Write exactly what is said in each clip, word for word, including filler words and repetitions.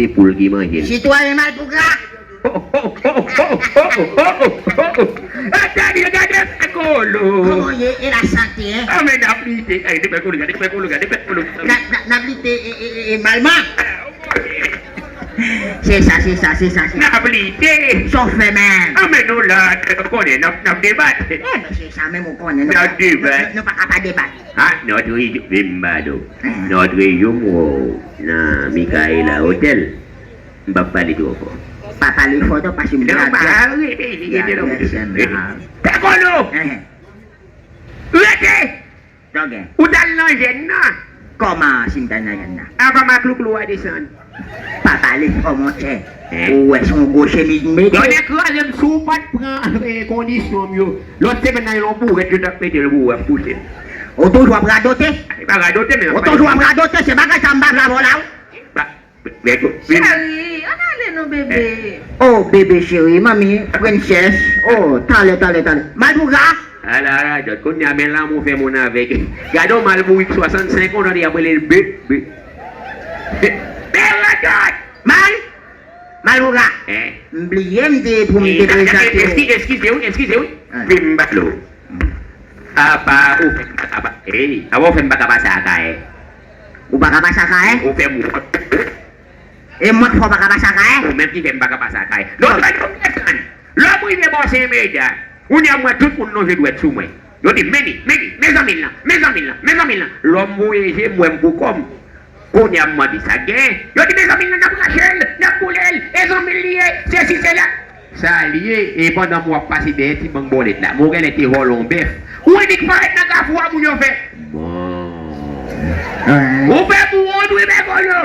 Se poul ki manje l. Sitwayen Malpougra! Gade, gade, Pè Kolo! Kòman w ye? E lasante, en? Ah, men n ap lite. Gade Pè Kolo, gade Pè Kolo, gade Pè Kolo. N ap, n ap, n ap lite, e, e, e, e, Malman? Se sa, se sa, se sa, se sa. N ap lite. Sa w fè menm? Ah, men nou la, ou konnen, n ap, n ap debat. E, men se sa menm, ou konnen, nou pa, nou, nou pa ka pa debat. Ah, notre jour, vin m ba nou. Notre jour, m wè w nan Michaela Hotel. M p ap pale twò fò. Pa pale fò non, paske m... Non, pa rete, li rete nan wout. Pè Kolo! Rete! Ou t al nan jèn nan? Kòman si m t al nan jèn nan? Avan maklouklou a desann. Pa pale fò, monchè. Ou wè se yon gwo chemiz m mete. Yo, nèg kraze m, si w pa t pran, eh, kondisyon m yo. Lòt semèn nan, yon bourèt yo t ap mete l pou ou, w ap kouche. Ou toujou ap radote? E pa radote, men... Ou toujou ap radote, se bagay sa m pa vle avè w la, wi. Cheri, ann ale non, bebe. Oh, bebe cheri, manmi, princess. Oh, talè, talè, talè. Malpougra! Ala radòt, kounye a men lanmou fè moun avèg. Gade yon malbourik swasannsenk an, tande y ap rele l be, be. Be radòt! Mal! Malpougra! M bliye m te, pou m te prezante w. Eskize, eskize wi, eskize wi. Vin m pale w. Apa ou fè m pa ka pa... Ey, apa ou fè m pa ka pase Akayè? Ou pa ka pase Akayè? Ou fè m wont. E mwen k fè w pa ka pase Akayè? Ou menm ki fè m pa ka pase Akayè. Non, non, non, desann. Lè m rive bò Senmeda, kounye a m wè tout moun lonje dwèt sou mwen. Yo di, men li, men li, men zanmi l lan, men zanmi l lan, men zanmi l lan. Lè m voye je m, m wè m pou kò m. Kounye a m mande sa k genyen. Yo di, men zanmi l lan, n ap rache l, n ap boule l, e zanmi l li ye, sesi, sela. Sa l ye, e pandan m w ap pase dèyè ti bank bòlèt la, m wè w genlè te vòlè yon bèf. Ou wè nèg parèt nan kafou a, moun yo fè, bon. Ou fè m wont wi, Pè Kolo.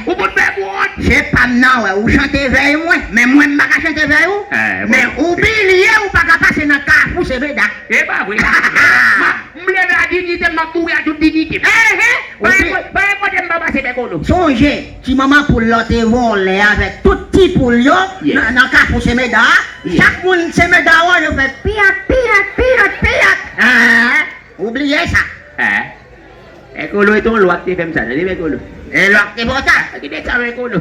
Ou fout fè m wont. Se pa m nan wè, ou chante vèy mwen, men mwen m pa ka chante vèy ou. Men ou bliye ou pa ka pase nan kafou Senmeda. E pa vre. M leve a diyite m, m ap mouri a tout diyite m. Pa gen kote m pa pase, Pè Kolo. Sonje, ti manman poul la w te vòlè avèk tout ti poul yo nan, nan kafou Senmeda a. Chak moun Senmeda wè yo fè piyat, piyat, piyat, piyat. Ou bliye sa? Pè Kolo, e te yon lwa k te fè m sa, tande, Pè Kolo. E lwa k te fè w sa? Kite sa, Pè Kolo.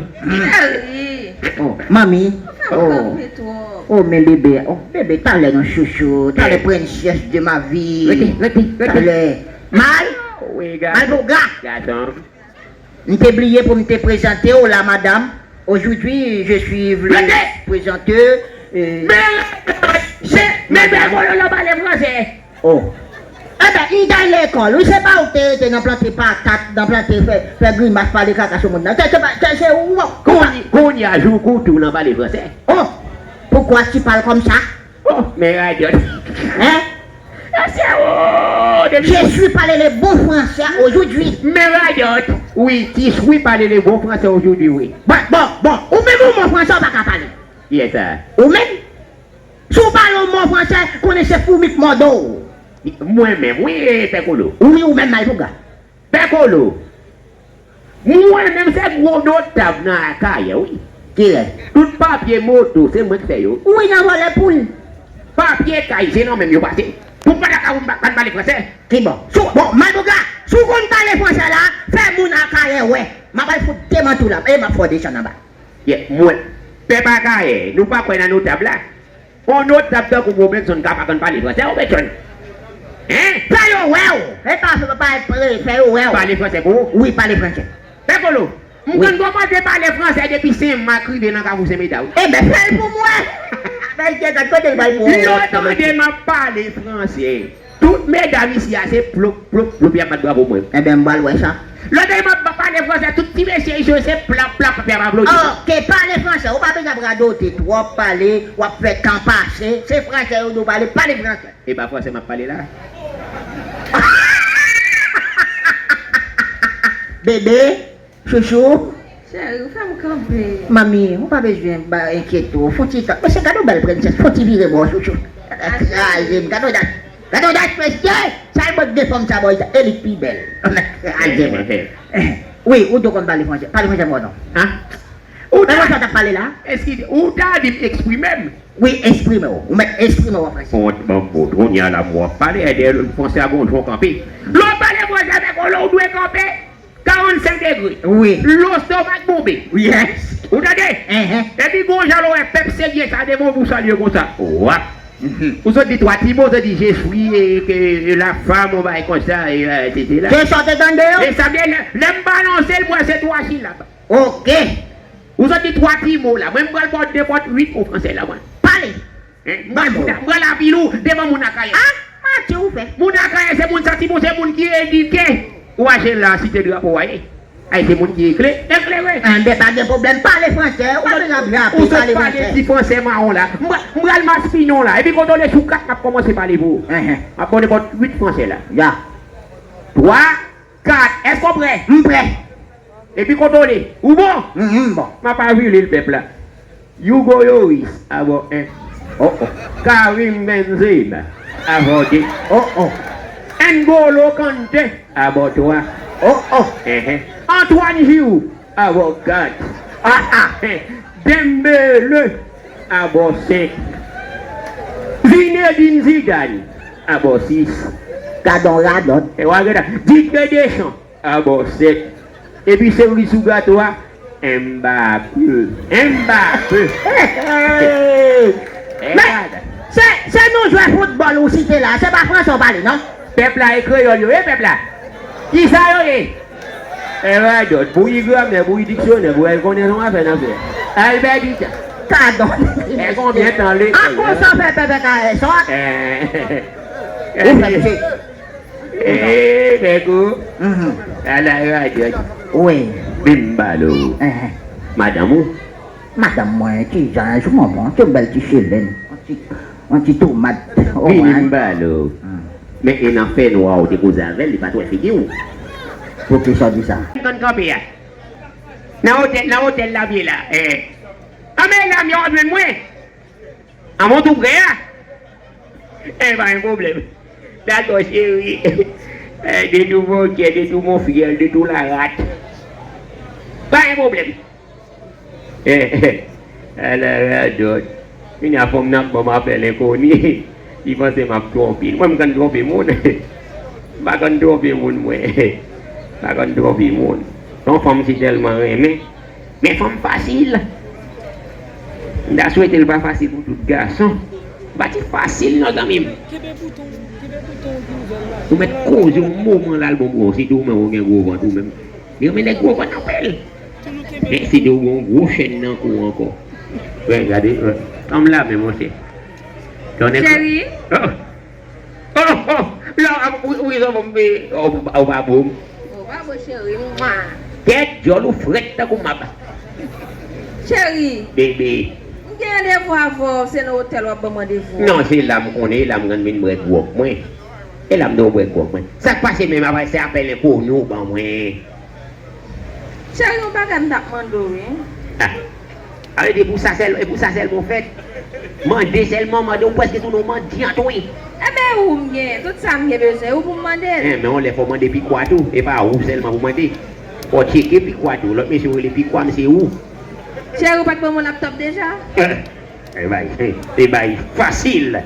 Oh, manmi. Oh, men bebe. Oh, bebe, talè non, chouchou. Talè, princesse de ma vie. Rete, rete, rete. Talè. Mal? Wi, gason. Malpougra. Gason. M te bliye pou m te prezante w la, madam. Aujourd'hui, je suis venu présenter, euh, men, men, men, Pè Kolo, l ap pale fransè. Oh. Enben, m t al lekòl, wi, se pa ou ki te rete nan plante patat, nan plante fè, fè grimas, pale kaka sou moun nan. Se, se pa, se, se ou. Kounye, kounye a, jou koute w nan pale fransè. Oh, pourquoi tu parles comme ça? Oh, men radòt. Hein? Mesye, oh, depi... Je suis parler le bon français aujourd'hui. Men radòt. Wi, ti wi, pale le bon français aujourd'hui, wi. Bon, bon, bon. Ou menm yon mo fransè ou pa ka pale. Yes, sir. Ou menm? Si w pale yon mo fransè, konnen se foumi k mòde w. Mwen menm, wi, Pè Kolo. Wi, ou menm, Malpougra. Pè Kolo, mwen menm se gwo notab nan Akayè, wi. Kilè? Tout papye moto, se mwen k fè yo. Wi, nan vòlè poul. Papye kay, se nan men m yo pase. Pou m pa ta ka, pou m pa, pa n pale fransè. Ki bò? Sou, bon, Malpougra, si w konn pale fransè la, fè moun Akayè wè. M ap al fout demanti w la, e m ap fè w desann anba. Yeah, mwen, pèp Akayè, nou pa kwè nan notab la? On notab tankou Robinson ka pa konn pale fransè, Robinson? Hein? Fè yo wè w. E pa, pa, pa, fè yo wè w. Pale fransè pou ou? Wi, pale fransè. Pè Kolo, m konn kòmanse pale fransè depi Senmak rive nan Kafou Senmeda, wi. Enben, fè l pou mwen. Mesye, gad kote l pral pou ou. Yo tande m ap pale fransè. Tout medam isi a se plop, plop, plop, y ap bat bravo mwen. Enben, m pral wè sa. Lòt lè m ap pale fransè, tout ti mesye isi yo se plap, plap, y ap aplodi. Oke, pale fransè. Ou pa bezwen ap radote twòp, pale, w ap fè tan pase. Se fransè yo di w pale, pale fransè. E pa fransè m ap pale la? Bebe, chouchou. Cheri, ou fè m kanpe. Manmi, ou pa bezwen ba enkyete w. Fon ti tan. Mesye, gade yon bèl prensès. Fon ti vire bò, chouchou. Kraze m. Gade yon dat. Gade yon dat, mesye. Sa e mòd de fanm sa, bòy sa. E li k pi bèl. Kraze m. Wi, ou dwe konn pale fransè. Pale fransè mwen non. Hein? Ou ta... Men mwen sa t ap pale la. Eskize, ou ta di m eksprime m. Wi, eksprime w. Ou mèt eksprime w an fransè. Wont, ban m wont. Kounye a la m w ap pale, e dèyè fransè a gon jan w kanpe. Lè w pale fransè avèk yon lè w dwe kanpe. Ka w Trannsenk degre. Wi. Lestomak bonbe. Yes. Ou tande? Enhen. Epi gon jan lè w wè pèp serye sa devan w pou w salye konsa. Wap. Mhm. Ou sot di twa ti mo, ou sot di je suis, e, ke, e, la femme, ou bay konsa, e, e, et cetera. Se sa w te tande yo? E sa byen, lè, lè m balanse l, mwen se twa silab. Ok. Ou sot di twa ti mo la. Mwen m pral ba w nenpòt uit mo fransè la, mwen. Pale. Hein? M pral, m pral apil ou devan moun Akayè. Ah, manti ou fè. Moun Akayè se moun santi bon, se moun ki edike. Ou aje la, site drapo a ye. Ay, se moun ki ekle, eklere. Enben, pa gen pwoblèm, pale fransè. Ou pa bezwen rapi, ou sot pale pale fransè. Ti fransè mawon la. M pra-, m pral maspinen w la. Epi kote w le sou kat, m ap kòmanse pale pou ou. Enhen. M ap ba w nenpòt uit fransè la. Ya. Twa, kat. Èske w prè? M prè. Epi kote w le? Ou bon? M, m bon. M ap avili l, pèp la. Hugo Lloris, abò en. Oh, oh. Karim Benzema, abò de. Oh, oh. N'Golo Kanté, abò twa. Oh, oh. Enhen. Antoine Giroud, abò kat. Ah, ah. Dembélé, abò senk. Zinedine Zidane, abò sis. Gadon radòt. E w a gade. Didier Deschamps, abò sèt. Epi seri sou gato a, Mbappé. Mbappé. Men, se, se nou jwè foutbòl ou site la, se pa fransè w pale, non? Pèp la e kreyòl yo ye, pèp la. Kisa yo ye? E radòt, bouyi gramè, bouyi diksyonè, pou al konnen yon afè n ap fè. Albèdita. Gadon. E konbyen tan lekòl? A konsa w fè pèpè kayè sòt? Eh. Ou fè m se. Ee, nèg ou. Mhm. Ala radòt. Wi. Bimbalo. Enhen. Madanm ou? Madanm mwen, ti zanj, manman, se yon bèl ti chelèn. Yon ti, yon ti tomat. Bimbalo. Hmm. Men e nan fènwa ou te koze avè l, li pa t wè figi w. Poukisa w di sa? M konn kanpe a. Nan otèl, nan otèl la m ye la. Eh. Anben la m ye w ap jwenn mwen. An mwen tou prè a? E pa gen pwoblèm. Dakò, cheri. Eh, de tout mon cœur, de tout mon fiel, de tout la rat. Pa gen pwoblèm. Eh, eh, ala radòt. Kounye a fanm nan ap ban m apèl enkoni. Li panse m ap twonpe l. Mwen, m konn twonpe moun. M pa konn twonpe moun, mwen. M pa konn twonpe moun. Yon fanm si tèlman renmen. Men fanm fasil. M ta swete l pa fasil pou tout gason. Li pa ti fasil non, zanmi m. Kenbe bouton, kenbe bouton pou ouvè l la. Ou mèt koze yon moman l al bon pou ou, si tou menm ou gen gwo vant ou menm. Li renmen nèg gwo vant anpil. Toujou kenbe bouton. Men si tou ou gen yon gwo chèn nan kou w ankò. Wè, gade, wè. Fanm la men monchè. Tonnè. Cheri. Oh. Oh, oh, la, ou, ou, ou, ou, ou pa bon. Ou pa bon, cheri, mwa. Tèt djòl ou frèt tankou mab. Cheri. Bebe. M gen randevou avè w, se nan otèl w ap ban m randevou. Non, se la m konnen, la m konn vin bwè gwòg mwen. E la m dwe bwè gwòg mwen. Sa k pase menm apre se apèl enkoni w ban mwen? Cheri, yon bagay m t ap mande w, wi. Ah. A, e pou sa sèl, e pou sa sèlman w fèt. Mande sèlman, mande, ou prèske tounen yon mandyant, wi. Enben, ou m gen, tout sa m gen bezwen, ou pou m mande l. Eh, men yon lè fò w mande pikwa tou, e pa ou sèlman pou mande. Fò w tcheke pikwa tou, lòt mesye w rele pikwa m, se ou. Cheri, ou pa t ban m yon laptòp deja? Eh, e bay, e bay fasil.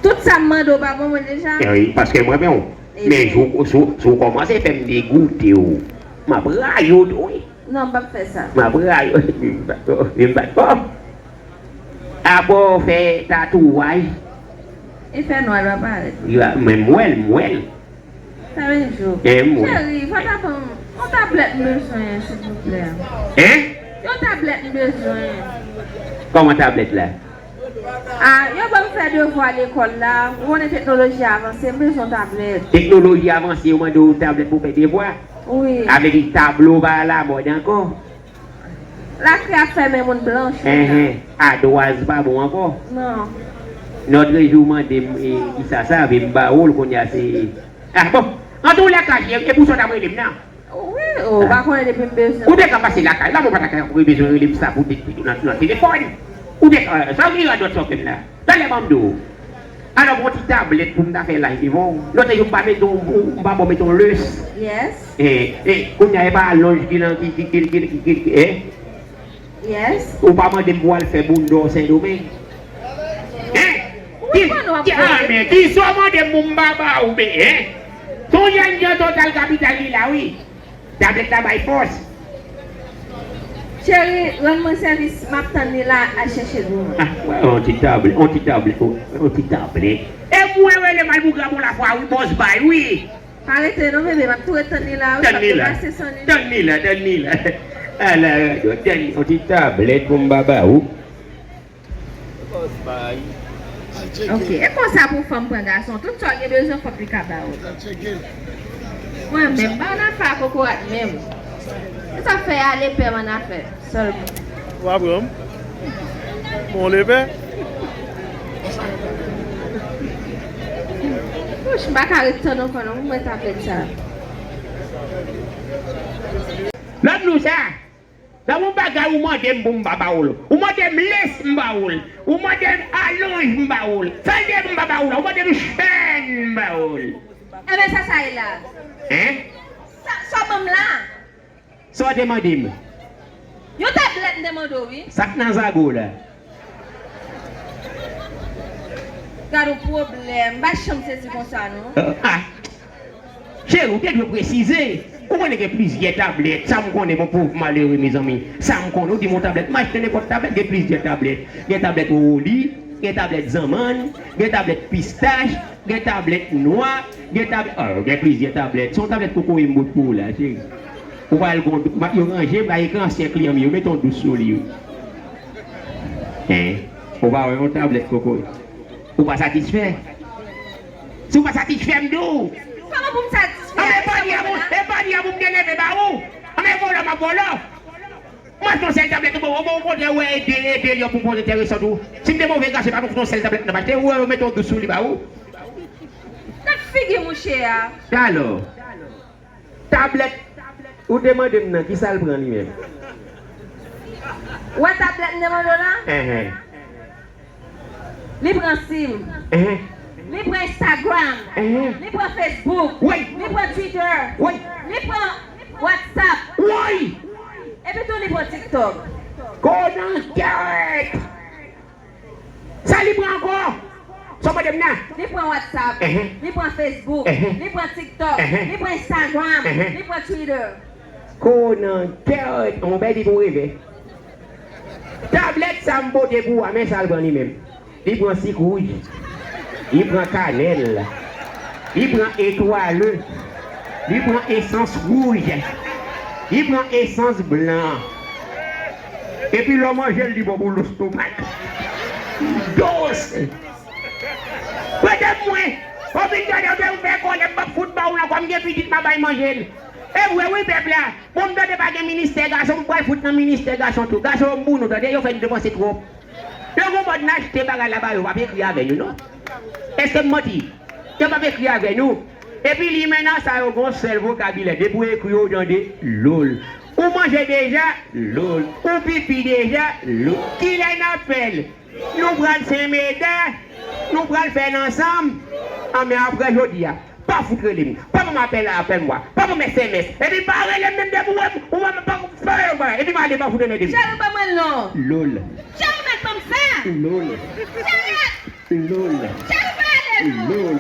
Tout sa m mande w pa ban mwen deja? Eh wi, paske m renmen w. Men si w, si w, si w kòmanse fè m degoute w, m ap rayi w tou, wi. Non, m p ap fè sa. M ap rayi w, m p ap, m p ap, bon. Apre w fè tatouaj. E fè nwa l pa parèt. Men m wè l, m wè l. Fè menm jou. Eh, m wè l. Cheri, fò ta ban m yon tablèt m bezwen, silvouplè. Hein? Yon tablèt m bezwen. Kòman tablèt la? Ah, yo ban m fè devwa lekòl la. Ou konnen teknoloji a avanse, m bezwen yon tablèt. Teknoloji avanse, yo mande w tablèt pou w fè devwa? Wi. Sa vle di tablo pa alamòd ankò? Lakri ap fè men moun blanch. Enhen. Adwaz pa bon ankò? Non. Lòt jou mande m, e, kisa sa, vin ba ou l, kounye a se, ah, bon. Antoulèka, e, e pou sa w t ap rele m nan? Wi, ou pa konnen depi m bezwen. Ou te ka pase lakay la, mwen pa ta ka bezwen rele m sa pou te, pou nan, nan telefòn. Ou te ka, sa w gen radòt sa w fè m la. Talè ban m di w. Alò, m gon ti tablèt pou m ta fè live devan w. Lòt jou m pa mete w, m pa ba w mete w lès. Yes. E, e, kounye a e pa alonj ki nan, ki, ki, eh? Yes. Ou pa mande m pou al fè bounda w Sendomeng. Hein? Ki, ki, ah, men, kisa w mande m pou m pa ba ou, men, hein? Se yon jèn jan Total Capital li la, wi. Tablèt la bay fòs. Cheri, rann mwen sèvis, m ap tann li la, al chèche l pou mwen. Ah, wè, on ti tablèt, on ti tablèt, on ti tablèt. E mwen rele Malbougra bon lafwa wi, bòs bay wi. Pa rete non bebe, m ap tou ret tann li la wi, m ap tou pase san li. Tann li la, tann li la. Ala radyo, tann on ti tablèt pou m ba ba ou. Ok, e konsa pou fanm pran gason, tout sa w gen bezwen fòk li ka ba ou. Mwen menm, ba w nan afè a kokorat menm. E sa fè ale pè m an afè sèlman. Ou pa pran m? Bon, lepè. Wouch, m pa ka ret tann ankò non pou mwen ta fè sa. Lòt nou sa. Nan yon bagay ou mande m pou m pa ba ou l. Ou mande m lès m ba ou l. Ou mande m alonj m ba ou l. Sa l de pou m pa ba ou la. Ou mande m chèn m ba ou l. Enben sa sa ye la? Hein? Sa sa w ban m la? Sa w te mande m? Yon tablèt m te mande w wi. Sa k nan zago w la? Gad yon pwoblèm. M pa janm sezi konsa non. Ah! Cheri, ou te dwe presize. Ou konnen gen plizyè tablèt. Sa m konnen, bon, pòv malere, mezanmi. Sa m konnen, ou di m yon tablèt. M achte nenpòt tablèt, gen plizyè tablèt. Gen tablèt wowoli, gen tablèt zanmann, gen tablèt pistach, gen tablèt nwa, gen tablèt. Ah, gen plizyè tablèt. Se yon tablèt kokoye m pot pou ou la, cheri. Ou pral gon, yo ranje, m pral ekri ansyen kliyan m yo, mete yon dous sou li, wi. Hein? Ou pa wè yon tablèt kokoye? Ou pa satisfè? Si w pa satisfè m di w. Kòman pou m satisfè? Anben pa di a pou, e pa di a pou m te leve ba ou. Anben vòlò m ap vòlò. M achte yon sèl tablèt ou bon, okontrè ou wè ede, ede li yon pwopòz enteresan tou. Si m te move gason, e pa pou m fout yon sèl tablèt nan m achte, ou wè yo mete yon dous sou li ba ou. Gad figi mouche a. Alò. Tablèt ou te mande m nan, kisa l pran li menm? Ou wè tablèt m te mande w la? Enhen. Li pran sim. Enhen. Li pran Instagram. Enhen. Li pran Facebook. Woy! Li pran Twitter. Woy! Li pran WhatsApp. Woy! Epi tou li pran TikTok. Konan kèt! Sa li pran ankò? Sa w mande m nan? Li pran WhatsApp, li pran Facebook, li pran TikTok, li pran Instagram, li pran Twitter. Konan kèt, yon bèl li pou reve. Tablèt sa m pote pou ou a, men sa l pran li menm. Li pran sik wouj. Li pran kanèl. Li pran etwale. Li pran esans wouj. Li pran esans blan. Epi lè w manje l, li bon pou lestomak. Dous! Prete m mwen! Ou vin gade w te ouvè kòlè, m p ap fout ba w l ankò, m gen pitit m a bay manje l. E vre wi pèp la! Bon m tande pa gen ministè gason, m pral fout nan ministè gason tou. Gason yo m pou nou tande, yo fè n depanse twòp. Yo gon mòd n achte bagay la ba yo, yo p ap ekri avè nou non. Èske m manti? Yo p ap ekri avè nou. Epi limena sa yo gon sèl vokabilè, depi w ekri yo, yo tande lol. Ou manje deja? Lol. Ou pipi deja? Lol. Kilè n ap fè l? Nou pral senmede, nou pral fè l ansanm. Anben apre jodi a, pa fout rele m, pa ban m apèl, apèl m wa, pa ban m S M S, epi pa rele m menm depi w wè m, ou wè m pa fè yo bagay, epi m ale pa fout anmède m. Cheri ban mwen l non. Lol. Cheri mèt ban m sa. Lol. Cheri. Lol. Cheri pa ale non. Lol.